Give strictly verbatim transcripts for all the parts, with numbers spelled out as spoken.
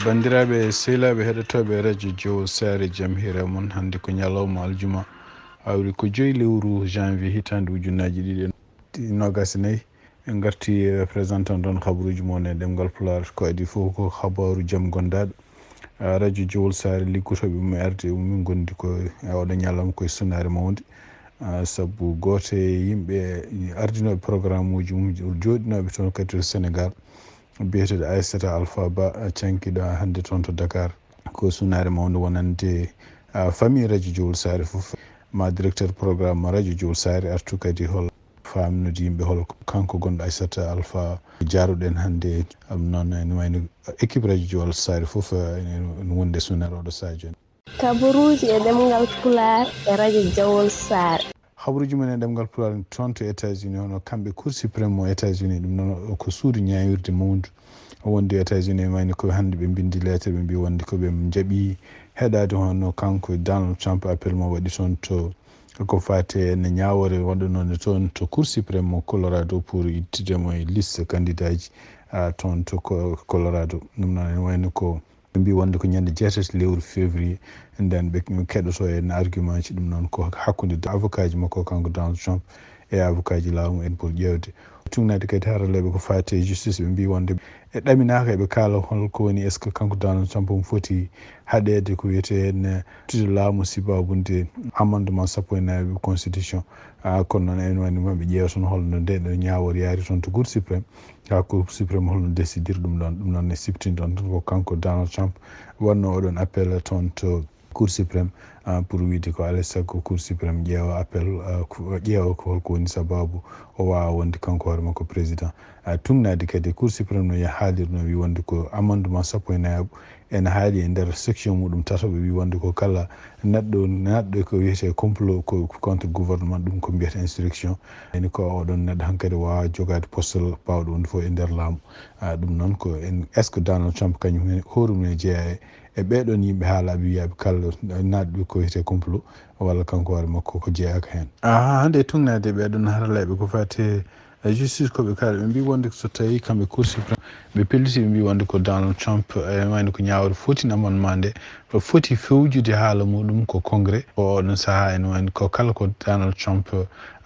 Banndiraaɓe e sehilaaɓe heɗotooɓe radio Jowol Saare, jam hiira mon. Hannde ko ñalawma aljuma, aawri ko joyi lewru janvier, hitaande ujunnaji ɗiɗi e noogas e nayi. En ngarti représentant ɗon habaruuji mon e ɗemngal Pulaar. Ko adii fof ko habaaru jam gondaaɗo. Ah, radio Jowol Saare, liggotooɓe mum e arde e mum min ngondi ko e oɗo ñalawma koye sunaare mawnde. Ah, sabu gooto e yimɓe ardinooɓe programme uji mum, jooɗinooɓe toon kadi to Sénégal, biyeteeɗo Aissata Alpha Ba, cankiɗo hannde toon to Dakar. Ko sunaare mawnde wonande, ah, famille radio Jowol Saare fof, ma directeur programme radio Jowol Saare artu kadi hol faamnude yimɓe hol kanko gonɗo Aissata Alpha jaaruɗen hannde. Ɗum noon ene wayno équipe radio Jowol Saare fof, eh, ene wonde sunaare oɗo sahaa jooni. Kabaruuji e ɗemngal Pulaar e radio Jowol Saare. Habaruuji men e ɗemngal Pulaar toon to États-Unis, hono kamɓe Cour suprême mo États-Unis, ɗum noon ko suudu ñaawirde mawndu wondu États-Unis, wayno ko hannde ɓe mbindi lettre, ɓe mbi wonde ko ɓe njaɓi heɗaade hono kanko Donald Trump appel mo waɗi toon to, ko faate e ñaawoore waɗunoo nde toon to Cour suprême mo Colorado pour ittude mo e liste candidat ji, ah, toon to Co-, Colorado. Ɗum noon ene wayno ko ɓe mbi wonde ko ñande jeetati lewru février, nden ɓe keɗoto en argument ji. Ɗum noon ko hakkunde avocat ji makko kanko Donald Trump e avocat ji laamu en pour ƴeewde. Tugnaade kadi haralleeɓe ko faati e justice, ɓe mbi wonde ɓe ɗaminaaka, eɓe kaala hol ko woni, est ce que kanko Donald Trump omo foti haɗeede ko wiyetee en tude laamu sibabunde amendement sappo e nayaɓe constitution. Ah, kono noon ene wayno maɓe ƴeewa toon holno nde ɗo ñaawoore yaari toon to Cour suprême. Haa Cour suprême holno décidir ɗum ɗoon. Ɗum noon ne siftinɗon tan ko kanko Donald Trump waɗno oɗon appel toon to Cour suprême, ah, pour wiide ko alaa e sago Cour suprême ƴeewa appel, ah, ko, ƴeewa ko holko woni sababu o waawa wonde kanko hoore makko président. Ah, tugnaade kadi Cour suprême no ya haalirno wi wonde ko amendement sappo e nayaɓo ene haali e nder section muɗum tato, ɓe wi wonde ko kala neɗɗo, neɗɗo ko wiyetee complot ko contre gouvernement, ɗum ko mbiyata insurrection. Ene ko oɗon neɗɗo hankadi waawa jogaade poste baawɗo wonde fof e nder laamu. Ah, ɗum noon ko en, est ce que Donald Trump kañum heen hoore mum ne jeyaa e, e ɓeeɗoon yimɓe haalaaɓe wiyaaɓe kala naatɓe ko wiyetee complot walla kanko hoore makko o jeyaaka heen? Aha, hannde e tugnaade ɓeeɗoon haralleeɓe ko faati e justice ko ɓe kaali, ɓe mbi wonde so tawi kamɓe Cour suprême ɓe pelliti, ɓe mbi wonde ko Donald Trump, eh, wayno ko ñaawre foti amendement nde, o foti fewjude haala muɗum ko Congrès. Ko oɗon sahaa ene wayno ko kala ko Donald Trump,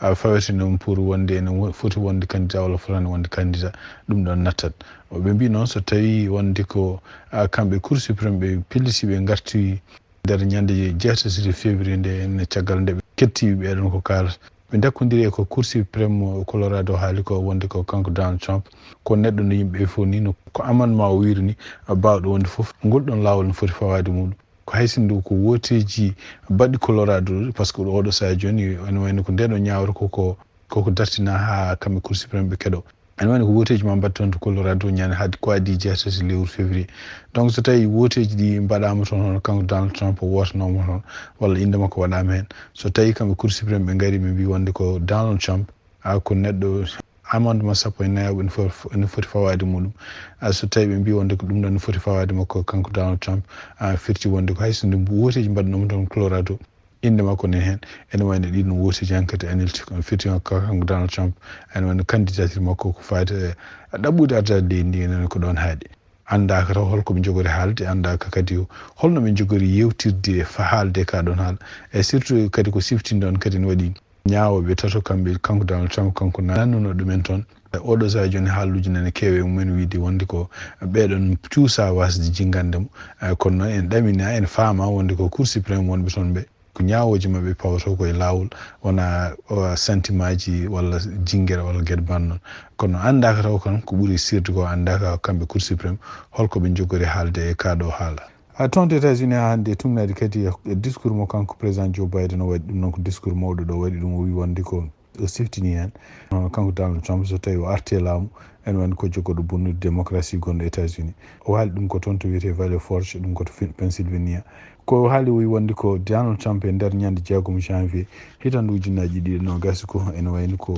ah, fawete noon pour wonde ene wo-, foti wonde candidat walla fotani wonde candidat, ɗum ɗoon nattat. O ɓe mbi noon so tawi wonde ko, ah, kamɓe Cour suprême ɓe pelliti, ɓe ngarti nder ñande jeetati février nde, en caggal nde ɓe ketti ɓeeɗoon ko kaalata. Ɓe ndakkondiri e ko Cour suprême mo Colorado haali ko wonde ko kanko Donald Trump, ko neɗɗo no yimɓe fof ni, no ko amendement o wiyri ni, baawɗo wonde fof, ngol ɗoon laawol no foti fawaade muɗum. Ko hay sinno ko wooteeji baɗɗi Colorado, par ce que oɗo sahaa jooni, ene wayno ko ndeɗo ñaawre ko, ko, koko dartina haa kamɓe Cour suprême ɓe keɗo. Ene wayno ko wooteeji ma mbaɗ toon to Colorado ñande haade ko adii jeetati lewru février. Donc so tawi wooteeji ɗi mbaɗaama toon, hono kanko Donald Trump o wootanooma toon, walla innde makko waɗaama heen. So tawi kamɓe Cour suprême ɓe ngari ɓe mbi wonde ko Donald Trump, a, ko neɗɗo amendement sappo e nayaɓo ene fo-, ene foti fawaade muɗum. A, so tawi ɓe mbi wonde ko ɗum ɗon ne foti fawaade makko kanko Donald Trump, a, firti wonde ko hay so nde wooteeji mbaɗanooma toon Colorado, innde makko ne heen. Ene wayno ɗiɗon wooteeji hankadi anilti, kono firti ko kanko Donald Trump, ene wayno candidature makko ko faati e ɗaɓɓude ardaade leydi ndi, enen ko ɗoon haaɗi. Anndaaka taw holko ɓe njogori haalde, anndaaka kadi holno ɓe njogori yewtirde e fa-, haalde ka ɗoon haala. E surtout kadi ko siftinɗon kadi ne waɗi ñaawooɓe tato kamɓe, kanko Donald Trump, kanko nannuno ɗumen toon. E oɗo sahaa jooni haaluuji nana keewe e mumen wiide wonde ko ɓeeɗon cuusa wasde jingande mo. Eh, kono noon en ɗamina, en faama wonde ko Cour suprême wonɓe toon ɓe. Ko ñaawooji maɓɓe pawata ko e laawol, wona, o, santimaaji walla jinngere walla geɗe bana noon. Kono anndaaka taw kan ko ɓuri sirde ko anndaaka kamɓe Cour suprême holko ɓe njogori haalde e kaa ɗoo haala. A, toon to États-Unis haa hannde e tugnaade kadi e discours mo kanko président Joe Biden o waɗi ɗum noon ko discours mawɗo ɗo waɗi ɗum, o wi wonde ko o siftini heen. Hono kanko Donald Trump so tawi o arti e laamu, ene wayno ko jogorɗo bonnude démocratie gonɗo États-Unis. O haali ɗum ko toon to wiyetee Valley Forge, ɗum ko to Fin-, Pennsylvania. Ko o haali o wi wonde ko Donald Trump e nder ñande jeegom janvier hitande ujunnaaji ɗiɗi e noogas ko ene wayno ko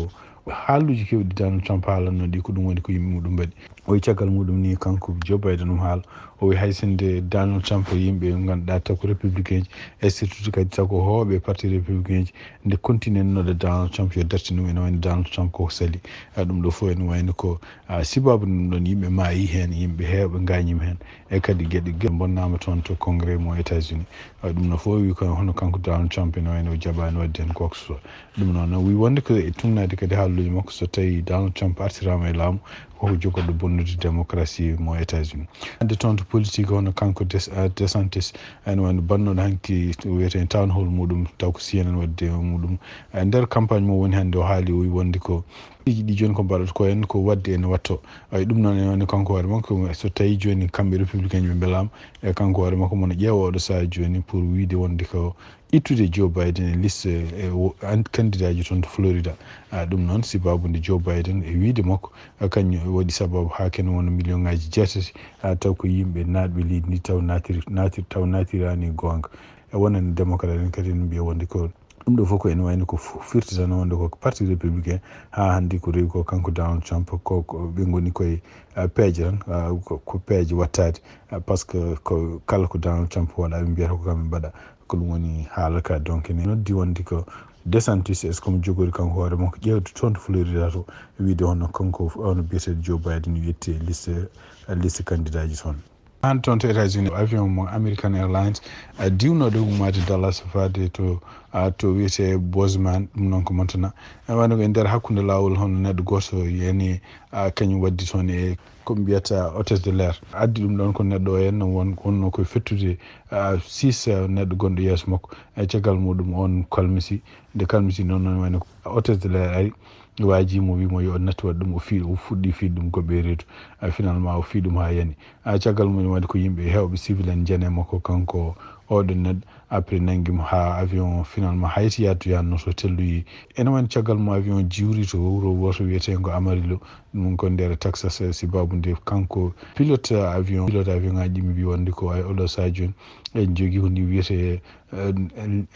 haaluuji keewɗi Donald Trump haalanno ɗi ko ɗum woni ko yimɓe muɗum mbaɗi. O wi caggal muɗum ni kanko Joe Biden omo haala, O wi hay so nde Donald Trump e yimɓe ɓe ngannduɗaa taw ko républicain ji, e surtout kadi taw ko hooɓe parti républicain ji, nde continue nodda Donald Trump yo dartin ɗum, ene wayno Donald Trump koko sali. Ah, ɗum ɗo fof ene wayno ko, ah, sibabu ɗum ɗon yimɓe maayi heen, yimɓe heewɓe ngaañiima heen, e kadi geɗe, geɗe bonnaama toon to Congrès mo États-Unis. Ah, ɗum no fof wi ko hono kanko Donald Trump ene wayno o jaɓaani waɗde heen quoi que ce soit. Ɗum noon o wi wonde ko e tuugnaade kadi haalluuji makko so tawi Donald Trump artiraama e laamu, koko jogorɗo bonnude démocratie mo États-Unis. Hannde toon to politique hono kanko Des-, ah, DeSantis, ene wayno bannooɗo hanki wiyetee town hall muɗum, taw ko C N N waɗde e muɗum. E nder campagne mo woni hannde o haali, o wi wonde ko piiji ɗi jooni ko mbaɗata ko en ko waɗde ene watto. Ay, ɗum noon ene wayno kanko hoore makko, so tawi jooni kamɓe républicain ɓe mbelaama, e kanko hoore makko mono ƴeewa oɗo sahaa jooni pour wiide wonde ko ittude Joe Biden e liste, e wo-, an-, candidat ji toon to Florida. Ah, ɗum noon sibabu nde Joe Biden e wiide makko, ah, kañum waɗi sababu haa kene wona million ŋaaji jeetati, ah, taw ko yimɓe naatɓe leydi ndi taw naatiri, naatiri, taw naatiraani goonga. E wonande démocrate en kadi ene mbiya wonde ko ɗum ɗo fof ko ene wayno ko fu-, firti tan wonde ko parti républicain haa hannde ko rewi ko kanko Donald Trump ko, ko ɓe ngoni koye, ah, peeje tan, ah, ko, ko peeje wattaade, ah, par ce que ko kala ko Donald Trump waɗa ɓe mbiyata ko kamɓe mbaɗa. Ko ɗum woni haala ka. Donc ene noddi wonde ko DeSantis, est-ce que omo jogori kanko hoore makko ƴeewde toon to Florida to, wiide hono kanko, hono biyeteeɗo Joe Biden yetti e liste, liste candidat ji toon. Hannde toon to États-Unis, avion mo American Airlines, a diwnooɗo ummaade Dallas faade to, a, to wiyetee Bozeman, ɗum noon ko Montana. E wano ko e nder hakkunde laawol hono neɗɗo gooto yani, a, kañum waddi toon e ko ɓe mbiyata hôtesse de l'air. Addi ɗum ɗoon ko neɗɗo o en won, wonno koye fettude, ah, six, ah, neɗɗo gonɗo yeeso makko. E caggal muɗum on kalmisi, nde kalmisi noon, noon wayno ko hôtesse de l'air ari, waaji mo, wi mo yo nattu waɗ ɗum, o fi, o fuɗɗi fiɗ ɗum goɓɓe reedu. Ah, finalement o fi ɗum haa yani. Ah, caggal muɗum waɗi ko yimɓe heewɓe civil en jane makko kanko oɗo neɗɗo. Après nanngi mo haa avion o finalement hayti yaade to yahanno so telloyi. Ene wayno caggal mo avion o jiwri to wuro wooto wiyeteengo Amarillo, ɗum ko nder Texas, eh, sibabu nde kanko pilote avion, pilote avion ŋaaji ɗi mi mbi wonde ko ay oɗo sahaa jooni en jogii ko ndi wiyetee, eh,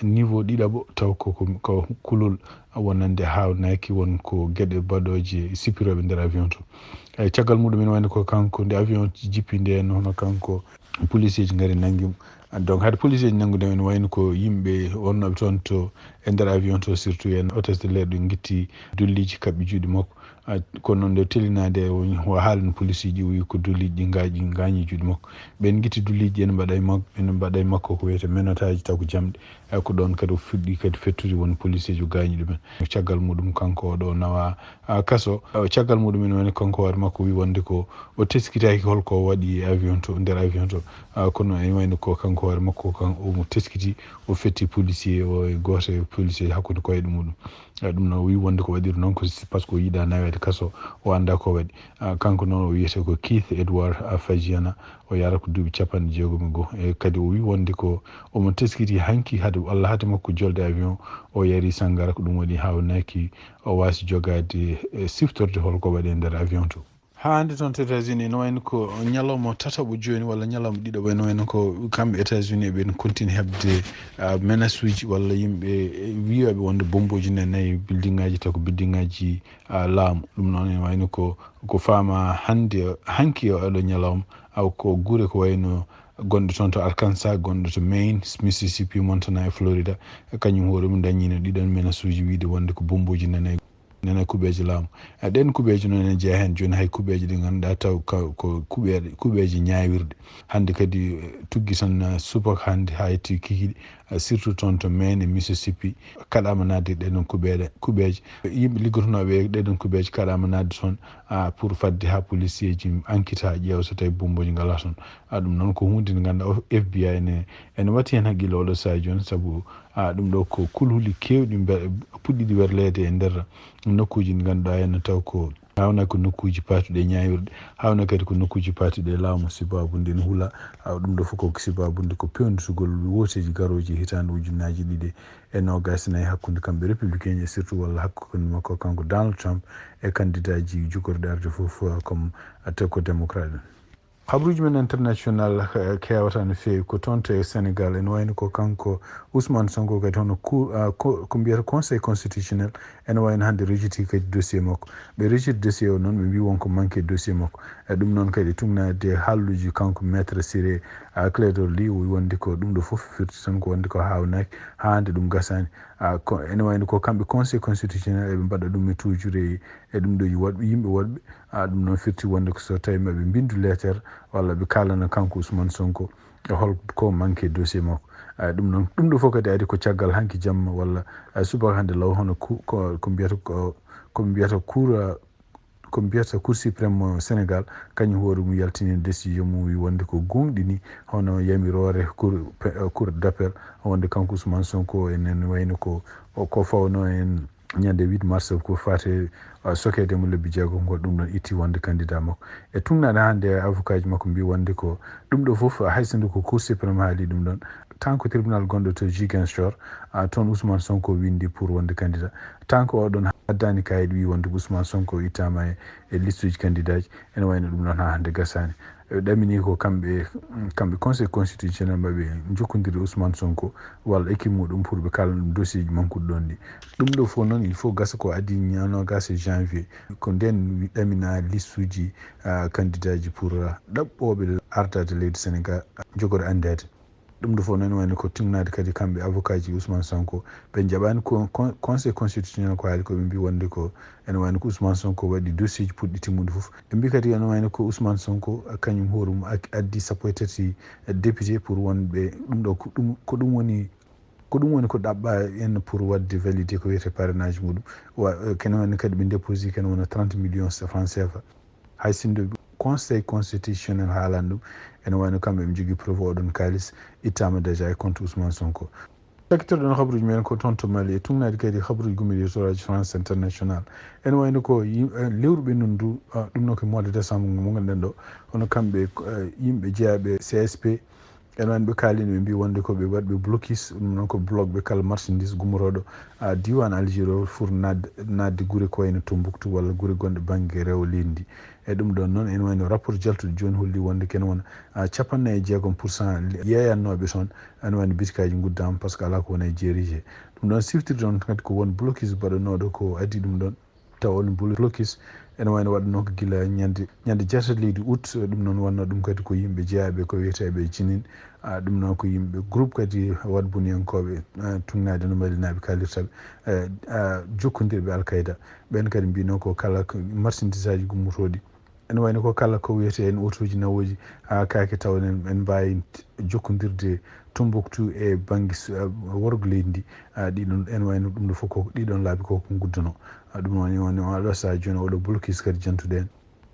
niveau ɗiɗaɓo, taw ko, ko, ko kulol wonande haawnaaki won ko geɗe baɗooje sippirooɓe nder avion to. Eyi, caggal muɗum ene wayno ko kanko nde avion jippi nde, hono kanko policier ji ngari nanngi mo. Donc hade policier ji nanngude mo ene wayno ko yimɓe wonnooɓe toon to e nder avion to, surtout en hôtesse de l'air, ɗum ngitti dolliiji kaɓɓi juuɗe makko. Ah, kono noon nde o tellinaade o, o haalani policier ji, o wi ko dolliiji ɗi ngaaƴi, ngaañi juuɗe makko. Ɓeen ngitti dolliiji ene mbaɗa e makko, ene mbaɗa e makko ko wiyetee menottaaji taw ko jamɗe. E ko ɗoon kadi o fuɗɗi kadi fettude won policier jo gaañi ɗumen. Caggal muɗum kanko oɗo nawa, a, kaso. A, caggal muɗum ene woni kanko hoore makko wi wonde ko o teskitaaki holko o waɗi e avion to, nder avion to. A, kono ene wayno ko kanko hoore makko kan omo teskiti, o fetti policier o e gooto e policier hakkunde koyɗe muɗum. A, ɗum noon o wi wonde ko waɗiri noon ko si, par ce que o yiɗa naweede kaso, o annda ko waɗi. A, kanko noon o wiyetee ko Keith Edward, a, Fajiana. O yahata ko duuɓi capanɗe jeegom e goo. E kadi o wi wonde ko omo teskiti hanki hade, walla hade makko jolde avion, o yari sanngara, ko ɗum waɗi haawnaaki o waasi jogaade e siftorde holko waɗi e nder avion to. Haa hannde toon to États-Unis, no wayno ko ñalawma tataɓo jooni walla ñalawma ɗiɗaɓo, no wayno ko kamɓe États-Unis ɓen continue heɓde, ah, menace uji walla yimɓe, eh, wiyooɓe wonde bombooji nanayi building ŋaaji, taw ko building ŋaaji, ah, laamu. Ɗum noon ene wayno ko, ko faama hannde, hanki e oɗo ñalawma, aw ko gure ko wayno gonɗo toon to Arkansas, gonɗo to Maine, Mississippi, Montana e Florida, kañum hoore mum dañiino ɗiɗon menace uji wiide wonde ko bombooji nanayi, nanayi kuɓeeje laamu. E ɗeen kuɓeeje noon ene jeyaa heen jooni hay kuɓeeje ɗe ngannduɗaa taw ka, ko kuɓeeje, kuɓeeje ñaawirɗe. Hannde kadi, eh, tuggi tan, eh, subaka hannde haa yetti kikiiɗe, eh, surtout toon to Maine e Mississippi, kaɗaama naatde e ɗee ɗoon kuɓeeje, kuɓeeje. Yimɓe liggotonooɓe e ɗee ɗoon kuɓeeje kaɗaama naatde toon, ah, pour fadde haa policier ji enquête haa ƴeewa so tawi bombooji ngalaa toon. Ah, ɗum noon ko huunde nde ngannduɗaa o F B I ene, ene watti heen hakkille oɗo sahaa jooni, sabu, ah, ɗum ɗo ko kulhuli keewɗi mbe-, puɗɗiɗi werleede e nder nokkuuji ɗi ngannduɗaa heen taw ko haawna ko nokkuuji paatuɗi e ñaawirɗe, haawna kadi ko nokkuuji paatuɗi e laamu, sibabu nde ene hula, ah, ɗum ɗo fof ko sibabu nde ko pewnitugol wooteeji garooji hitaande ujunnaaji ɗiɗi e noogaas e nayi hakkunde kamɓe républicain e surtout walla hakkunde makko kanko Donald Trump e candidat ji jogorɗi arde fof, ah, comme, ah, taw ko démocrate en. Habruuji men international, eh, kewata no feewi ko toon to e Sénégal. Ene wayno ko kanko Ousmane Sonko kadi hono ku-, ah, ko, ko mbiyata Conseil constitutionnel. Ene wayno hannde rejiti kadi dossier makko. Ɓe rejiti dossier o noon, ɓe mbi wonko manque dossier makko. E ɗum noon kadi tugnaade haalluuji kanko Maître Ciré, ah, Clédor Ly, o wonde ko ɗum ɗo fof firti tan ko wonde ko haawnaaki, haa hannde ɗum gasaani. Ah, ko, ene wayno ko kamɓe Conseil constitutionnel eɓe mbaɗa ɗum e tuujude e, e ɗum ɗo waɗɓe, yimɓe waɗɓe. Ah, ɗum noon firti wonde ko so tawi maɓe mbindu leeter walla ɓe kaalana kanko Ousmane Sonko e hol ko manque dossier makko. Ah, ɗum noon, ɗum ɗo fof kadi ari ko caggal hanki jamma walla, ah, subaka hannde law hono ku-, ko, ko mbiyata ko, ko mbiyata cour, ah, ko mbiyata Cour suprême mo Sénégal, kañum hoore mum yaltini décision mum, wi wonde ko gonɗini hono yamiroore cour, pe-, cour d'appel, wonde kanko Ousmane Sonko enen wayno ko, o, ko fawno en ñande huit mars ko fate, uh, sokeede mo lebbi jeegom, ko ɗum ɗon itti wonde candidat makko. E tugnaade hannde avocat ji makko mbi wonde ko ɗum ɗo fof, hay so nde ko Cour suprême haali ɗum ɗon, tan ko tribunal gonɗo to Ziguinchor, ah, toon Ousmane Sonko windi pour wonde candidat. Tan ko oɗon addani kayit wi wonde Ousmane Sonko ittama e, e listuji candidat ji. Ene wayno ɗum ɗon haa hannde gasaani. Ɓe ɗamini ko kamɓe, kamɓe Conseil constitutionnel maɓe jokkondiri Ousmane Sonko walla équipe muɗum pour ɓe kaalana ɗum dossier ji mankuɗi ɗon ɗi. Ɗum ɗo fof noon, il faut gasa ko adii ñande noogaas e janvier. Ko nden wi-, ɗamina listuji, ah, candidat ji pour, ah, ɗaɓɓooɓe ardaade leydi Sénégal, jogori anndeede. Ɗum ɗo fof noon wayno ko tugnaade kadi kamɓe avocat ji Ousmane Sonko. Ɓe njaɓaani ko, kon-, Conseil constitutionnel ko haali ko, ɓe mbi wonde ko ene wayno ko Ousmane Sonko waɗi dossier ji puɗɗi timmude fof. Ɓe mbi kadi ene wayno ko Ousmane Sonko kañum hoore mum ak-, addi sappo e tati député pour wonɓe ɗum ɗo ko ɗum, ko ɗum woni, ko ɗum woni ko ɗaɓɓa en pour waɗde valider ko wiyetee parrainage muɗum. Wa-, kene wayno kadi ɓe déposé kene wona trente millions francs C F A. Hay sinno Conseil constitutionnel haalani ɗum, ene wayno kamɓe ɓe njogii preuve oɗon kaalis ittama déjà e compte Ousmane Sonko. Sakkitorɗen habruuji men ko toon to Mali, e tugnaade kadi habruuji gummiiɗi e toraaji France International. Ene wayno ko yim-, eh, lewru ɓennudu ndu, ah, ɗum noon ko mois de décembre mo ngonɗen ɗo, hono kamɓe, eh, yimɓe jeyaaɓe C S P, ene wayno ɓe kaalino, ɓe mbi wonde ko ɓe waɗɓe blocus, ɗum noon ko bloc ɓe kala marchandise gummorooɗo, ah, diiwaan Algérie o pour naatde, naatde gure ko wayno Tombouctou walla gure gonɗe bannge rewo leydi ndi. E ɗum ɗon noon, ene wayno rapport jaltuɗo jooni holli wonde kene wona, ah, capanɗe nayi e jeegom pour cent yeeyannooɓe toon, ene wayno bitikaaji nguddaama, par ce que alaa ko wona e jeerije. Ɗum ɗon siftirde on kadi ko won blocus baɗanooɗo ko adii ɗum ɗon. Tawa on blo-, blocus ene wayno waɗanoo ko gila ñande, ñande jeetati leydi août, ɗum noon wonno ɗum kadi ko yimɓe jeyaaɓe ko wiyeteeɓe Jinin, ah, ɗum noon ko yimɓe groupe kadi waɗboniyankooɓe, ah, tugnaade no Malinaaɓe kaalirta ɓe, eh, ah, jokkondirɓe Al Qaeda. Ɓeen kadi mbino ko kala ko marchandise aji gummotooɗi. Ene wayno ko kala ko wiyetee en otooji nawooji, ah, kaake taw en, en mbaawi jokkondirde Tombouctou e bannge su-, ah, worgo leydi ndi. Ah, ɗiɗon, ene wayno ɗum ɗo fof ko ɗiɗon laabi ko ko ngudduno. Ah, ɗum woni, woni o ɗo sahaa jooni oɗo blocus kadi jantuɗen.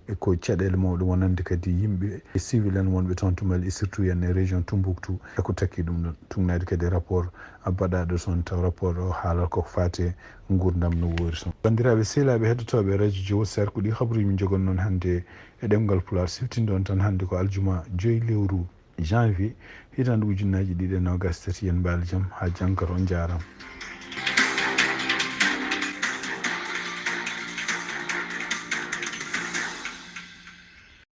E ko caɗeele mawɗe wonande kadi yimɓe e civil en wonɓe toon to Mali, e surtout en e région Tombouctou. E ko takki ɗum ɗon, tugnaade kadi rapport, ah, baɗaaɗo toon, taw rapport o haalata ko faate nguurndam no woori toon. Banndiraaɓe sehilaaɓe heɗotooɓe radio Jowol Sarkuɗi, habruuji min njogon noon hannde e ɗemngal Pulaar, siftinde on tan hannde ko aljuma joyi lewru janvier, hitaande ujunnaaji ɗiɗi e noogaas e tati. Yen mbaal jam, haa janngato, on njaaraama.